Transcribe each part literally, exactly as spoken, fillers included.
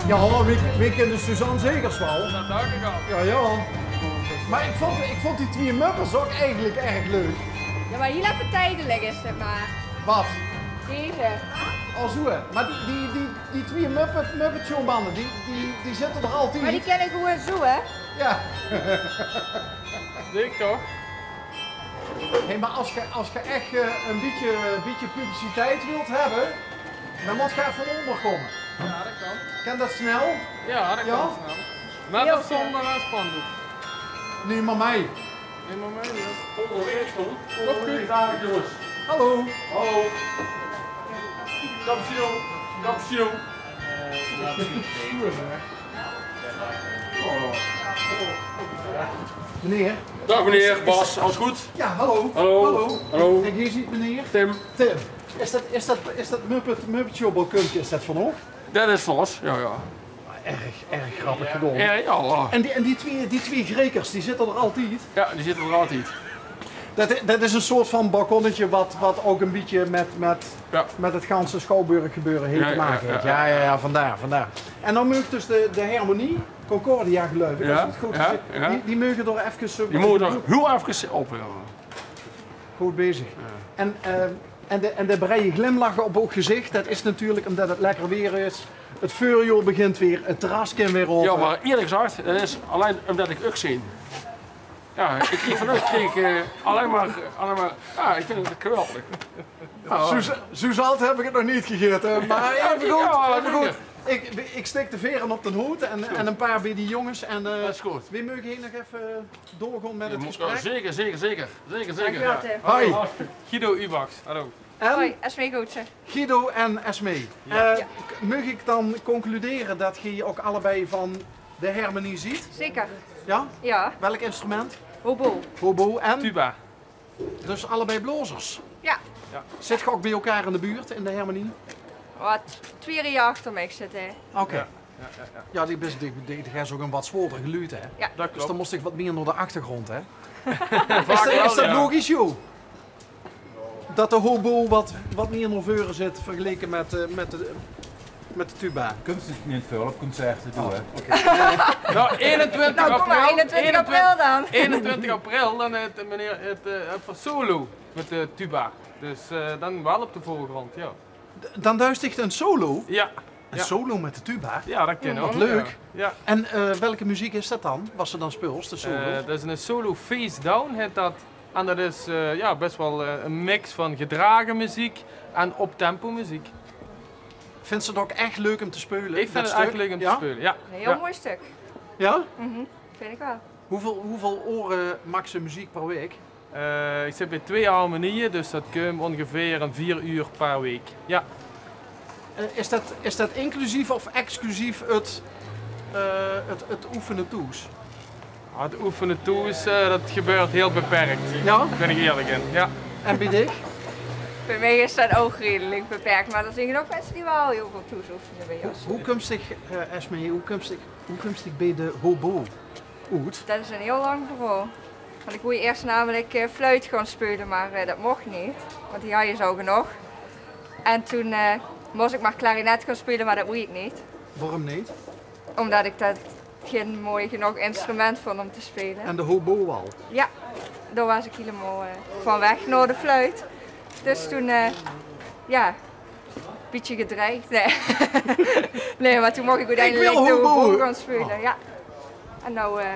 Jao, wie, wie kint Suzanne Zegers waal? Det dach ich al. Jao, jao. Mer ich vónj, ich vónj die twieë Muppets ouch eigelik erg leuk. Jao, mer hieël effe tiedelik is 't mer. Waat? Deze. Oh, zoeë. Mer die, die, die, die twieë Muppet, Muppet Show manne, die, die, die zitte d'r altied. Mer die kin ich gewoon zoeë, hè? Jao. Leuk toch? Hé, mer es ge, es ge ech, eh, e bietje, bietje publiciteit wilt höbbe, dan mót ge effe ónger kómme. Jao, det kan. Kan det snel? Jao, det kan snel. Mer effe zónger, eh, spandoek. Nae, mer mei. Nae, mer mei, jao. Óngerwaeg, jónges. Hallo. Hallo. Cappuccino. Cappuccino. Meneer. Daag meneer, Bas, alles good? Jao, hallo. Hallo. Hallo. Hallo. En hie zit meneer Tim. Tim. Is det, is det, is det Muppet, Muppet Show balkumpke, is det van uch? Det is van ós, jao, jao. Erg, erg grappig gedaon. Jao, jao. En die, en die twieë, die twieë Grekers, die zitte d'r altied? Jao, die zitte d'r altied. Det, det is e soort van balkonnetje waat, waat ouch e bietje mit, mit, mit 't ganse schouwburggebeure hie te make haet. Jao, jao, jao, vandaar, vandaar. En dan maag dus de, de hermenie, Concordia geluif ich, es ich 't good zeen, die, die meuge d'r efkes, eh, die moge d'r hiel efkes op, jao. Good bezig. Jao. En, eh, en de, en de breie glimlach op ow gezich, det is natuurlik ómdet 't lekker waer is. 't Veurjaor begint waer, 't terras kin waer ope. Jao, mer ierlik gezag, det is allein ómdet ich uch zeen. Jao, ich krieg van uch krieg ich, eh, allein mer, allein mer, jao, ich vinj 't geweldig. Zoe, zoe zalt höb ich 't nog neet gegaete, mer effe good, effe good. Ich, ich steek de vere op de hoot en, en e paar bie die jónges. En, eh, det is good. Wae meuge hie nog effe doorgaon mit 't gesprek? Zeker, zeker, zeker. Zeker, zeker. Dankjewel, Tim. Hoi. Guido Ubachs, hallo. En? Hoi, Esmee Gootsen. Guido en Esmee. Jao. Eh, k-, maag ich dan concludere det geer ouch allebei van de hermenie zeet? Zeker. Jao? Jao. Welk instrument? Hobo. Hobo en? Tuba. Dus allebei blazers? Jao. Jao. Zit geer ouch bie-ein in de buurt, in de hermenie? Waat, twieë rieje achter mich zitte. Oké. Jao, jao, jao, jao. Jao, die bis, die, die, die is ouch e waat zwaorder geluid, hè? Jao. Det klop. Dus dan mós ich waat mieë nao de achtergróndj, hè? Is det, is det logisch, joh? Det de hobo waat, waat mieë nao veure zit vergeleke mit, eh, mit de, mit de tuba. Kump ze neet väöl op concerte doon, hè? Noe, einentwintig april, einentwintig april dan. Einentwintig april, dan haet meneer 't, eh, 't veur solo mit de tuba. Dus, eh, dan waal op de veurgróndj, jao. D-, dan duis dich ein solo? Jao. Ein solo mit de tuba? Jao, det kin ouch. Waat leuk. Jao. En, eh, welke meziek is det dan, waat se dan speels, de solo? Eh, det is ein solo, Face Down haet det. En det is, eh, jao, bès waal, eh, ein mix van gedrage meziek en optempo meziek. Vinjs se 't ouch ech leuk óm te speule? Ich vinj 't ech leuk óm te speule, jao. Ein hieël mooi stök. Jao? Mhm, vinj ich waal. Wieväöl, wieväöl oere maaks se meziek per waek? Eh, ich zit bie twieë harmonieë, dus det kump óngeveer ein veer oer per waek. Jao. Eh, is det, is det inclusief of exclusief 't, eh, 't, 't oefene thoes? Ah, 't oefene thoes, eh, det gebeurt hieël beperk. Jao? Dao bin ich ierlik in. Jao. En bie dich? Bie mich is det ouch redelik beperk, mer d'r zeen ouch minse die waal hieël väöl thoes oefene bie ós. Wie, wie kums dich, eh, Esmee, wie kums dich, wie kums dich bie de hobo oet? Det is ein hieël lang verhaol. Want ich wól ieës namelik, eh, fluit gaon speule, mer, eh, det moch neet. Want die hawwe ze al genóg. En toen, eh, mós ich mer klarinet gaon speule, mer det wól ich neet. Waorom neet? Ómdet ich det gein mooi genóg instrument vónj óm te speule. En de hobo waal? Jao, dao waas ich hielemaol, eh, van weg nao de fluit. Dus toen, eh, jao, bietje gedreig. Nae. Nae, mer toen moch ich oeteindelik de hobo gaon speule, jao. En noe, eh,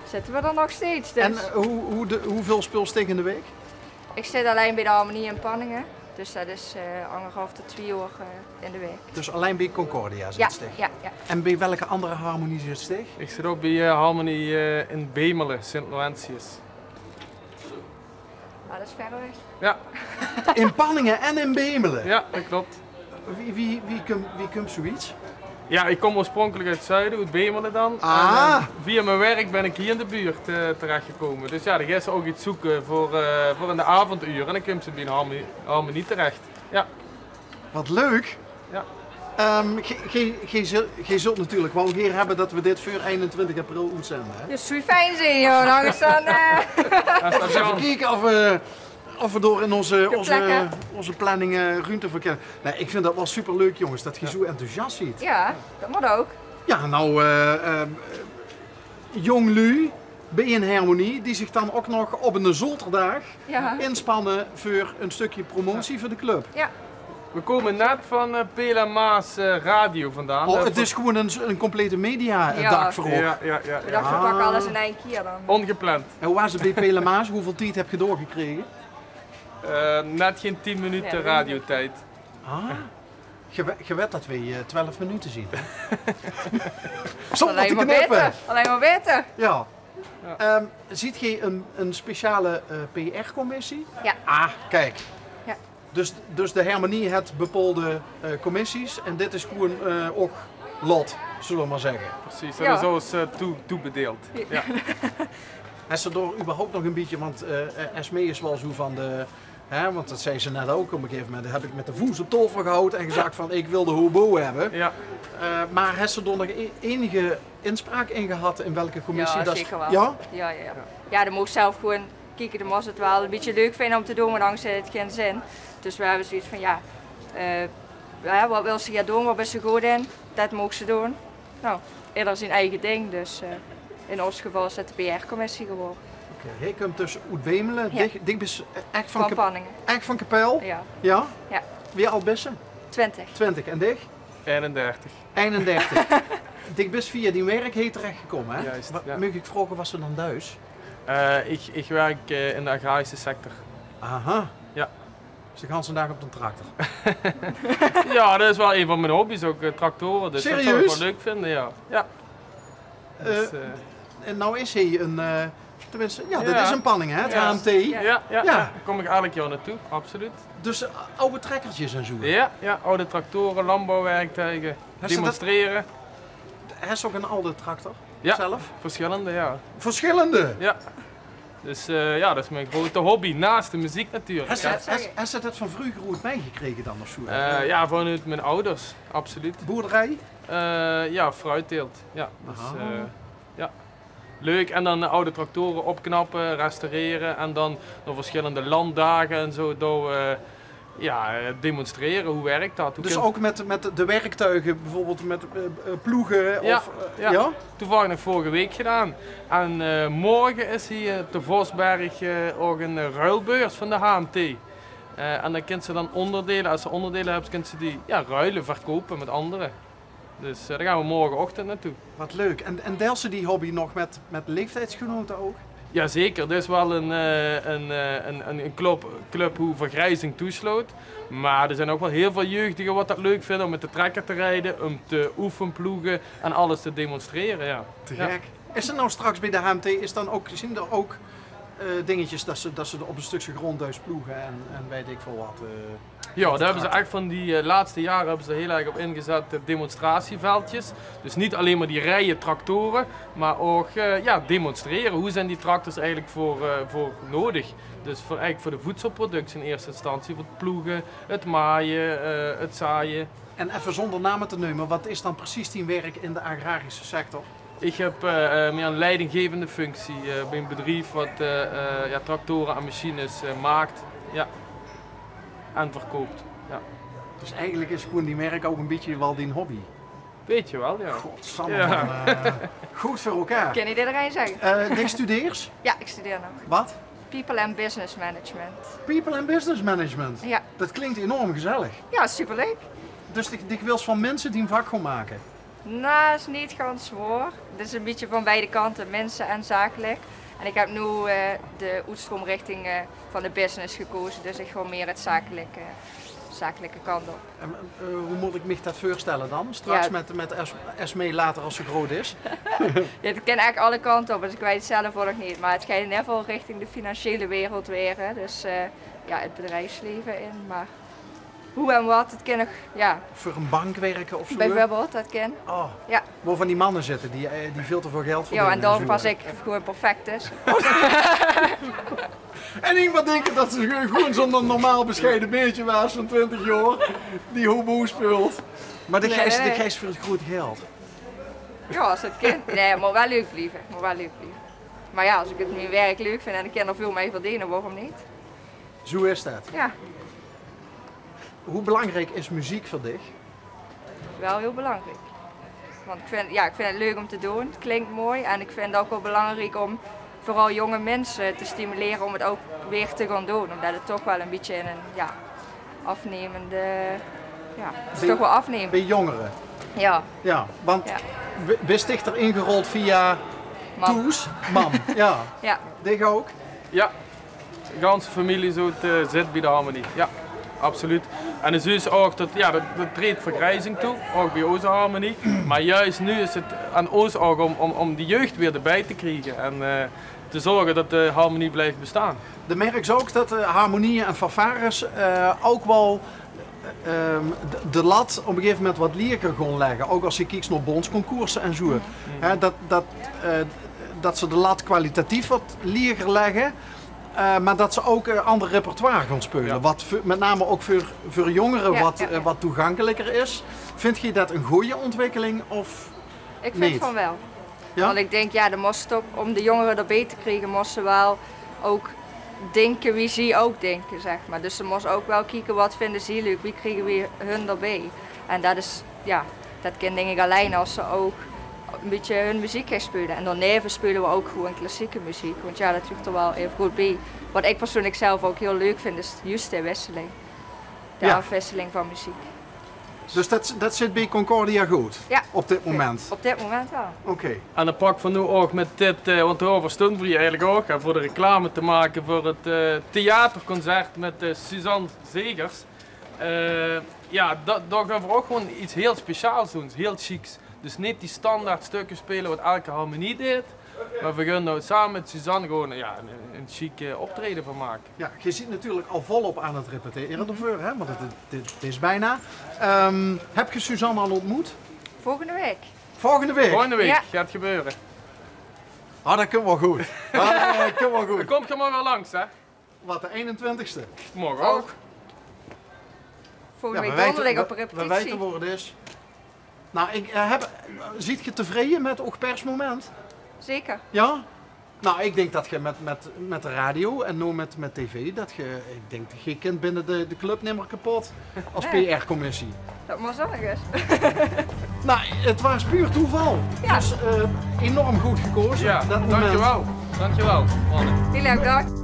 zitte v'r d'r nog steeds, dus. En, eh, wie, wie de, wieväöl speuls dich in de waek? Ich zit allein bie de harmonie in Panninge. Dus det is, eh, angerhaaf tot twieë oer, eh, in de waek. Dus allein bie Concordia zits dich? Jao, jao. En bie welke anger harmonie zits dich? Ich zit ouch bie, eh, harmonie, eh, in Bemele, Sint Laurentius. Ah, det is wied weg. Jao. In Panninge en in Bemele? Jao, det klop. Wie, wie, wie kump, wie kump zoeiets? Jao, ich kóm oorspronkelik oet 't zuide, oet Bemele dan. Ah. En, eh, via mien werk bön ich hie in de buurt, eh, terechgekómme. Dus jao, dan geis se ouch get zeuke veur, eh, veur in de aovendure. En dan kums se bie ein harmonie, harmonie terech. Jao. Waat leuk. Jao. Ehm, geer, geer, geer zult, geer zult natuurlik waal gaer höbbe det v'r dit veur einentwintig april oetzende, hè? Jao, zoe fijn zeen, joh. Angers dan, eh. Ins effe kieke of v'r, of v'r dao in ós, ós, ós planning, eh, ruumte veur kinne. Nae, ich vinj det waal superleuk, jónges, det geer zoe enthousiast zeet. Jao, det mót ouch. Ja, nou, eh, eh, jóng luuj bie 'n hermenie die zich dan ok nog op 'ne zoterdaag inspanne veur 'n stökske promotie veur de club. Ja. We kómme net van eh, Peel en Maas eh, Radio vandaan. Oh, 't is gewoen 'n, 'n complete mediadag veur uch. Ja, ja, ja. We dachte, we pakke alles in ein kier dan. Ongepland. En wie is 't bie Peel en Maas? Wieväöl tied höb geer dao gekrege? Eh, net gein tien minute radiotied. Ah. Geer wet det weej eh, twelf minute zeen, hè? Zónger te knippe. Allein mer baeter. Ja. Ehm, zeet geer 'n, 'n speciale eh, PR-commissie? Ja. Ah, kiek. Ja. Dus, dus de hermenie haet bepaolde eh, commissies en dit is gewoen eh, och lot, zulle we mer zègke. Precies, det is ós eh, toe, toebedeeld. Ja. Höbs se dao überhaupt nog 'n bietje, want eh, Esmee is waal zoe van de Hè, want det zag ze net ok. Op 'n gegaeve moment höb ik mit de voes op taofel gehaoje en gezag van: ik wil de hobo höbbe. Ja. Eh, mer höbs se dao nog e-, enige inspraak in gehad in welke commissie? Ja, zeker waal. Ja? Ja, ja, ja. Ja, dan mós se zelf gewoen kieke, dan mós se 't waal 'n bietje leuk vinje óm te doon, want angers haet 't gein zin. Dus we höbbe zoeiets van, ja, eh, ja, wat wils se gaer doon, wat bis se good in? Det moogs se doon. Nou, eder zien eige ding, dus eh, in ós geval is 't de PR-commissie gewore. Oké, hae kump dus oet Bemele. Ja. Dich, dich bis ech van Panninge. Ech van Kepèl? Ja. Ja? Ja. Wie aad bis se? Twintig. Twintig. En dich? Einendertig. Einendertig. Dich bis via dien werk hie terechgekómme, hè? Juist, ja. Maag ik vraoge wat se dan duis? Eh, ich, ich werk eh, in de agrarische sector. Aha. Ja. Is de ganse daag op de tractor. Ja, det is waal ein van mien hobby's ok, eh, tractore. Dus det zou ich waal leuk vinde, ja. Ja. Eh, en nou is hie 'n, eh, tenminste, ja, dit is 'n Panninge, hè, 't H M T. Ja, ja, ja. Dao kóm ich elk jaor naotoe, absoluut. Dus eh, aw trekkertjes en zoe? Ja, ja, aw trectore, landbouwwerktuige, demonstrere. Höbs se ok 'n aw tractor? Ja, zelf? Verschillende, ja. Verschillende? Ja. Dus eh, ja, det is mien groete hobby, naast de meziek natuurlik. Höbs se det, höbs se det van vreuger oet mitgekrege dan of zoe? Eh, ja, vanoet mien awwers, absoluut. Boerderie? Eh, ja, fruitteelt. Ja, dus eh, ja. Leuk, en dan aw tractore opknappe, restaurere en dan nao verschillende landdaag en zoe, dao eh, ja, eh, demonstrere, wie werk det? Dus ok mit, mit de werktuige, bieveurbeeld mit eh, eh, ploege of eh, ja? Toevallig nog vörrige waek gedaon. En eh, morge is hie eh, te Vosberg eh, ok 'n eh, ruilbeurs van de H M T. Eh, en dan kins se dan óngerdeile, es se óngerdeile höbs, kins se die ja, ruile, verkoupe mit andere. Dus eh, dao gaon we morgeochtend naotoe. Wat leuk. En, en deils se die hobby nog mit, mit leeftiedsgenote ok? Jazeker, det is waal 'n eh, 'n eh, 'n 'n 'n club, club wo vergriezing toesloot. Mer d'r zeen ok waal hiel väöl jeugdige wat det leuk vinde óm mit de trekker te rieje, óm te oefenploege en alles te demonstrere, ja. Te gek. Is d'r noe straks bie de H M T, is dan ok, zeen d'r ok eh, dingetjes det se, det se op 'n stökske grónd duis ploege en, en weit ik väöl wat eh, Ja, dao höbbe ze ech van die eh, laatste jaore höbbe ze d'r hiel erg op ingezat, eh, demonstratieveldjes. Dus neet allein mer die rieje tractore, mer ouch eh, ja, demonstrere. Wie zeen die tractore eigelik veur, eh, veur nuuedig? Dus veur, eigelik veur de voedselproductie in eerste instantie, veur 't ploege, 't maaie, eh, 't zaaie. En effe zónger name te neume, wat is dan precies dien werk in de agrarische sector? Ich höb eh, eh, mieë 'n leidinggevende functie eh, bie 'n bedrief wat eh, eh, ja, tractore en machines eh, maak, ja, en verkoup. Ja. Dus eigelik is gewoen dien werk ouch 'n bietje waal dien hobby. Bietje waal, ja. Godsamme, man, eh, good veur elkaar. Kin neet ederein zègke. Eh, dich studeers? Ja, ich studeer nog. Wat? People and Business Management. People and Business Management? Ja. Det klink enorm gezellig. Ja, superleuk. Dus dich, dich wils van minse dien vak gaon make? Noe, is neet gans waor. 't Is e bietje van beide kante, minse en zakelik. En ich höb noe eh, de oetstroomrichting eh, van de business gekoze, dus ich gaon mieë 't zakelike, zakelike kant op. En eh, wie mót ich mich det veurstelle dan? Straks mit, mit Es-, Esmee later es ze groot is? Ja, 't kin eigelik alle kante op, dus ich weit 't zelf ouch nog neet. Mer 't geit in eder geval richting de financiële wereld waere. Dus eh, ja, 't bedriefsleve in. Mer Wie en wat, det kin nog, ja. Veur 'n bank wirke of zoe? Bieveurbeeld, det kin. Oh. Ja. Wo van die manne zitte die, eh, die väöl te väöl geld verdene. Ja, en daorum pas ich gewoen perfect is. En ich mer dinke det se gewoen zoe'n normaal besjeie beentje waas van twintig jaor, die hobo speult. Mer de geis, de geis veur 't groete geld. Ja, es det kin. Nae, 't mót waal leuk blieve. 't Mót waal leuk blieve. Mer ja, es ich 't, mien werk leuk vinj en ich kin d'r väöl mei verdene, waorum neet? Zoe is det. Ja. Wie belangriek is meziek veur dich? Waal hiel belangriek. Want ik vind, ja, ik vind het leuk om te doen. Het klinkt mooi. En ik vind het ook wel belangrijk om vooral jonge mensen te stimuleren om het ook weer te gaan doen. Omdat het toch wel een beetje in een, ja, afnemende, ja, het is toch wel afnemend. Bij jongeren? Ja. Ja, want wist dich d'r ingerold via Toes? Mam, ja. Ja. Dich ook? Ja. De ganse femilie zoe, eh, zit bie de harmonie. Ja, absoluut. En de zuus ouch tot, ja, dat, dat treedt vergriezing toe, ouch bie oze harmonie. Maar juist nu is het aan oos ouch om, om, om die jeugd weer d'rbij te kriege en, eh, te zorge dat de harmonie blijft bestaan. De merks ouch dat de harmonieë en fanfares, eh, ouch wel, ehm, de, de lat op een gegeven moment wat lieger goon legge. Ouch as se kieks nao bondsconcourse en zoe. Hè, dat, dat, eh, dat ze de lat kwalitatief wat lieger legge. Eh, maar dat ze ouch, eh, ander repertoire goon speule. Ja. Wat veur, met name ouch veur, veur jongere wat, eh, wat toegankelijker is. Vindt geer dat een goeie ontwikkeling of neet? Ik vind van wel. Ja? Want ik denk, ja, dan mos toch, om de jongeren d'rbij te kriege, mos se wel ouch dinke wie zie ouch dinke, zeg maar. Dus se mos ouch wel kieke, wat vinde zie leuk, wie kriege wie hun d'rbij. En dat is, ja, dat kin denk ik allein as se ouch een beetje hun muziek geis speule. En daoneve speule we ouch gewoen klassieke muziek, want ja, dat huurt d'r wel even good bie. Wat ik persoonlijk zelf ouch heel leuk vind, is juist de wisseling. De afwisseling van muziek. Dus dat, dat zit bie Concordia good? Ja, op dit moment? Op dit moment wel. Oké. En dan pak van noe ouch met dit, eh, want dao-euver stoon v'r eigelik ouch, hè, veur de reclame te make veur het, eh, theaterconcert met, eh, Suzanne Zegers. Eh, ja, dat, dao goon v'r ouch gewoen iets heel speciaals doen, heel chics. Dus neet die standaard stukke speule wat elke harmonie deet. Maar v'r goon noe same met Suzanne gewoen, ja, een, een chic, eh, optreden van make. Ja, geer ziet natuurlijk al volop aan het repeteren d'rveur, hè, want het, het, het is bijna. Ehm, heb geer Suzanne al ontmoet? Volgende week. Volgende week? Volgende week gaat het gebeuren. Ah, dat kump wel good. Ah, dat kump wel good. Dan komt geer maar weer langs, hè? Wat, de einentwintigste? Morgen ouch. Volgende week donderdag op repetitie. We weten wo het is. Nou, ik, eh, heb, ziet geer tevreden met oog persmoment? Zeker. Ja? Nou, ik denk dat geer met, met, met de radio en noe met, met tv, dat geer, ik denk dat geer kint binnen de, de club nimmer kapot als PR-commissie. Dat mos ergens. Nou, het was puur toeval. Ja. Dus, eh, enorm goed gekozen, dat moment. Dankjewel. Dankjewel, Anne. Heel erg bedankt.